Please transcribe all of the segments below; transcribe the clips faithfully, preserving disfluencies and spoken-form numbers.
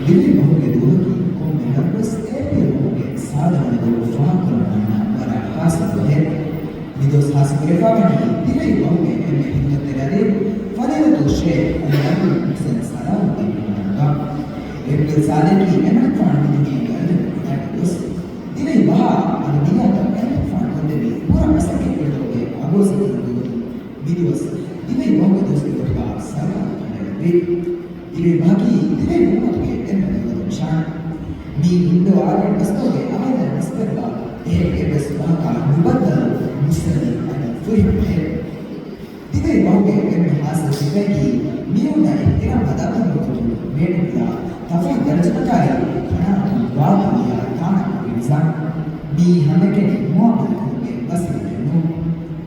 ދިވެހި ބަހުގެ ދުވަހަކީ ކޮންމެ ހަރުވެސް އޭޕީއެލް މަހުގެ ސާދަ ވަނަ ދުވަހު ފާހަގަކުރަން އަންނަ ވަރަށް ޚާއްޞަ ދުވަހެއް. މިދުވަސް ޚާއްޞަކުރެފަވަނީ ދިވެހި ބަހުގެ އެންމެ ހިތްވަރު އަދީބު ފަޟީލަތުއް ޝޭޚް އަލްއަމީން ހުސެން ސަލާހުއްދީން މަރުގަ. އޭޕީއެލް ސާދައަކީ އެމަނިކުފާނު މިދިނީގެ އަލި ގޮސް ދިވެހި ބަހާ އަދި ދިޔާތަން އެމަނިކުފާނު ކޮށްދެއްވި ބުރަ މަސައްކަތްކުރިތަކުގެ އަގުވަސް އެކަން ދުވަހު މިދުވަސް ދިވެހި ބަހުގެ ދުވަސް ކުރި ވަގުތުގަ ސަރަހައްދު ކަނޑައެޅުއްވި. ދިވެހި ބަހަކީ ދިވެހި އުއްމަތުގެ އެންމެ ދޮގަލު ނިޝާން. މިއީ ހިންދު އާދައިގެ ބަސްތަކުގެ އަމިއްލަ ނިސްބަތްވާ އެހެން އެއްވެސް ބަހަކާ ނުބައްދަލު މުއްސަނދި އަދި ފުރިހަމަ ބަހެއް. ދިވެހި ބަހުގެ އެންމެ ހާއްސަ ސިފައަކީ މީހުންނަށް އިޙްތިރާމް އަދާކުރުމުގެ ގޮތުން ބޭނުންވާ ތަފާތު ދަރަޖަތަކާއި ކަނާތުން ވާކުލިޔާ ތާނަކުގެ ނިޒާމް. މިއީ ހަމައެކަނި މުއާމަލާތުގެ ވަސީލަތެއް ނޫން.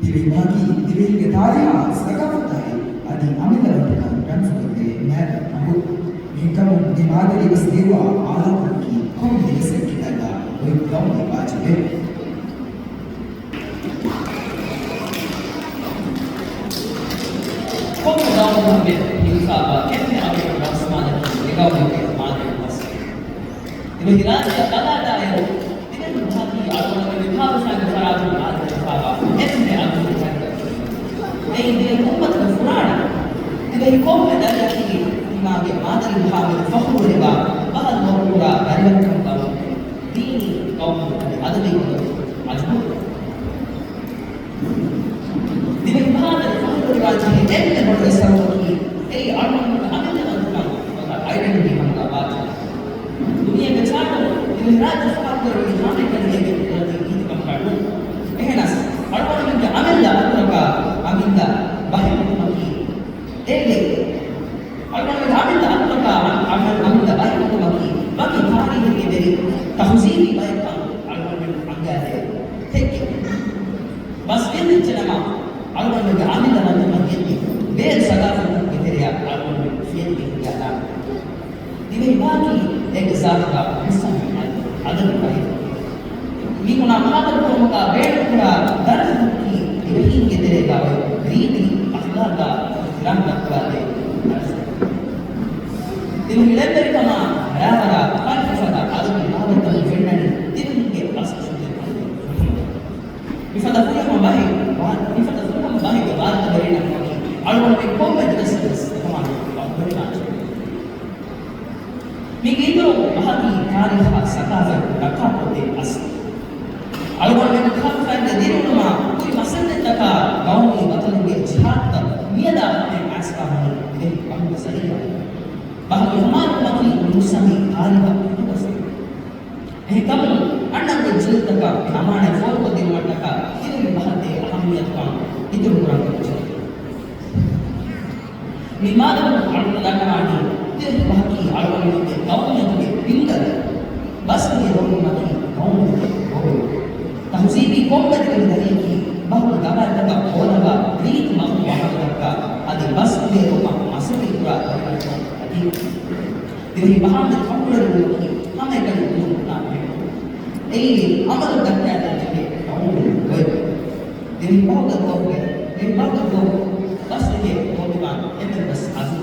ދިވެހި ބަހަކީ ދިވެހިންގެ ތާރީޚާ، ސަގާފަތާއި އަދި އަމިއްލަވަންތަކަން ރަމްޒުކޮށްދޭ މާތް ބަހެއް. އެހެންކަމުން މި މާދަރީ ބަސް ލިޔުއްވާ އާލާތަކަކީ ކޮން ދިވެއްސެއްގެ ދަށްގަ އޮތް ގައުމީ ވާޖިބެއް. ކޮންމެ ގައުމަކުން ވެސް ހިނގާފަ އެންމެ އަގުގެ ރަސްމާލަކީ އެ ގައުމުގެ މާދަރީ ބަސް. ދިވެހިރާއްޖެ ބަލާލާއިރު، ދިވެހި ބަހަކީ އަޅުގަނޑުމެން މި ފާދަފައިން ފަރާތުން އާދަވެފަވާ އެންމެ އަގުގެ ތަންތަން. އެއީ ދިވެހި އުއްމަތުގެ ފުރާނަ. ދިވެހި ކޮންމެ ދަރިއަކީ ތިމާގެ މާދަރީ ބަހާގެ ފަޚުރުވެރިވާ ބަހަލު ވަގުތުރާ ދަރިވަރުކަން ގައުމު. ދީނީ ގައުމު އަދި އަދަބީ ގޮތުން މަޖުމޫޢު. ދިވެހި ބަހާ ދަރި ފަޚުރުވެރިވާ ޖެހޭ އެންމެ ބޮޑު އެއް ސަބަބަކީ އެއީ އަޅުގަނޑުމެންގެ އަމިއްލަވަންތަކަން އަދި އައިޑެންޓިޓީ ކަމުގަ ވާތީ. ދުނިޔޭގެ ޗާޓުން ދިވެހިރާއްޖެ ފާހަގަކުރެވުނީ ހަމައެކަނި އޭގެ ރައްޔި ރީތިކަމަކާ ނޫން. އެހެނަސް، އަޅުގަނޑުމެންގެ އަމިއްލަ އަތުރަކާ އަމިއްލަ ބަހެއް ނުކުމަކީ އެއްލެއް. އަޅުގަނޑުމެންގެ އަމިއްލަ އަތުރަކާ އަމި-، އަމިއްލަ ބަހެއް ނުކުމަކީ ވަކި ތާރީޚެއްގެ ވެރި ތަހުޒީބީ ބައެއްކަން އަޅުގަނޑުމެން އަންގާދޭ. ތެއްކެ ބަސް ގެންދިއްޖެނަމަ، އަޅުގަނޑުމެންގެ އަމިއްލަ ވަންތަކަން ގެއްލި، ބޭރު ސަގާފަތުގެ ތެރެއަށް އަޅުގަނޑުމެން ފިޔަތިގެ ހިނގާލާނެ. ދިވެހި ބަހަކީ އޭގެ ޒާތުގަ މުއްސަނދި އަދަބު ބަހެއް. މީހުނާ ޚާތަރު ކުރުމުގަ ބޭނުންކުރާ ދަރަޖަތަކަކީ ދިވެހީންގެ ތެރޭގަ އޮތް ރީތި އަޚްލާޤާ އިޙްތިރާމް ދައްކަވާދޭ ދަރަޖަތަކެއް. ދިވެހި ޅެންވެރިކަމާ ރާވަރާ ފަލްސަފާގެ އަދަބީ ބާވަތްތަކުން ފެންނަނީ ދިވެހިންގެ އަސްލު މިފަދަ ފުރިހަމަ ބަހެއް ވާ-، މިފަދަ ފުރިހަމަ ބަހެއްގެ ވާރުތަވެރިންނަށް ވަކި އަޅުގަނޑުމެން ކޮންމެ ދުވަސްވެސް އެކަމާ ފަހުރިވާނެ. މީގެ އިތުރު ބަހަކީ ތާރީޚާ ސަކާފަތް ރައްކާކޮށްދޭ އަސްލު. އަޅުގަނޑުމެން ޚާއްސަކޮށް ދިރިއުޅުމާ ކުރި މަސައްކަތްތަކާ ގައުމީ ބަތަލުގެ ޖިހާދުތައް މިއަދާ ހަމަޔަށް އައިސްފާ ހުރި ދިވެހި ބަހުގެ ޒަރީޢާ. ބަހުގެ ހަމައަޅުކަމަކީ މުއްސަނދި ތާރީޚަށް ހުރި ގޮތް. އެހެންކަމުން، އަންނަންގެ ޖީލްތަކަށް މި އަމާނާތް ފޯރުކޮށްދިނުމަށްޓަކާ ދިވެހި ބަހަށް ދޭ އަހައްމިއްޔަތުކަން އިތުރުކުރަން ކުރިއްޖެ. މި މާދަމުން އަޅުގަނޑު ދަންނަވާނީ، ދިވެހި ބަހަކީ އަޅުގަނޑުމެންގެ ގައުމިއްޔަތުގެ ބިންގަލެއް. ބަސްގެ ރޮނގުމަކީ ގައުމުގެ ރޮނގު. ތަހުޒީބީ ކޮންމެ ދިވެހި ދަރިއަކީ ބަހުގެ ގަވާއިދުތަކަށް ބޯލަވާ ރީތި މަގު ވަހަރު ދައްކާ އަދި ބަސް ކުރިއެރުމަށް މަސައްކަތްކުރާ ދަރިވަރުތައް އަދި ދިވެހި ބަހާގެ ފަހުރުވެރިވުމަކީ ހަމައެކަނި އުޅުން ބުނާ ބެހޭ. އެއީ އަމަލު ދައްކާލަންޖެހޭ ގައުމުގެ ގޮތް. ދިވެހި ބަހުގެ ގޮތް، ދިވެހި ބަހުގެ ގޮތް ބަސްގެ ގޮތުގަ އެންމެންވެސް އަޒު